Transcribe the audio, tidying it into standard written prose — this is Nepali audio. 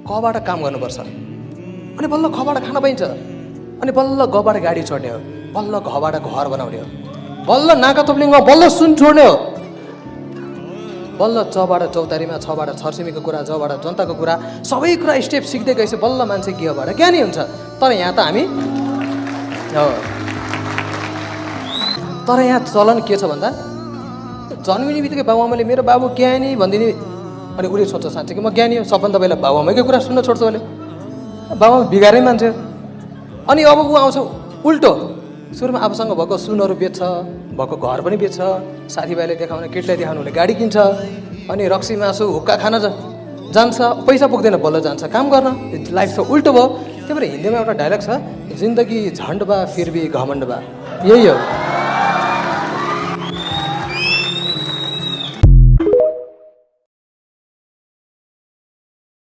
कबाट काम गर्नुपर्छ, अनि बल्ल खबाट खान पाइन्छ, अनि बल्ल गबाट गाडी चढ्ने हो, बल्ल घबाट घर बनाउने हो, बल्ल नाका थोप्लिङमा बल्ल सुन छोड्ने हो, बल्ल चबाट चौतारीमा, छबाट छरछिमेकीको कुरा, जबाट जनताको कुरा, सबै कुरा स्टेप सिक्दै गएपछि बल्ल मान्छे गियबाट ज्ञानी हुन्छ। तर यहाँ त हामी तर यहाँ चलन के छ भन्दा जन्मिने बित्तिकै बाबुआमाले मेरो बाबु ज्ञानी भनिदिने, अनि उसले सोध्छ साँच्चै कि म ज्ञानी हो, सबभन्दा पहिला बाबुआमाकै कुरा सुन्न छोड्छ उसले, बाबुआमा बिगारै मान्छे। अनि अब ऊ आउँछ उल्टो, सुरुमा आफूसँग भएको सुनहरू बेच्छ, भएको घर पनि बेच्छ, साथीभाइले देखाउने, केटीलाई देखाउनु उसले गाडी किन्छ, अनि रक्सी मासु हुक्का खान जान्छ, पैसा पुग्दैन बल्ल जान्छ काम गर्न, लाइफ त उल्टो भयो। त्यही भएर हिन्दीमा एउटा डायलग छ, जिन्दगी झन्ड बा फिर भी घमण्ड बा, यही हो।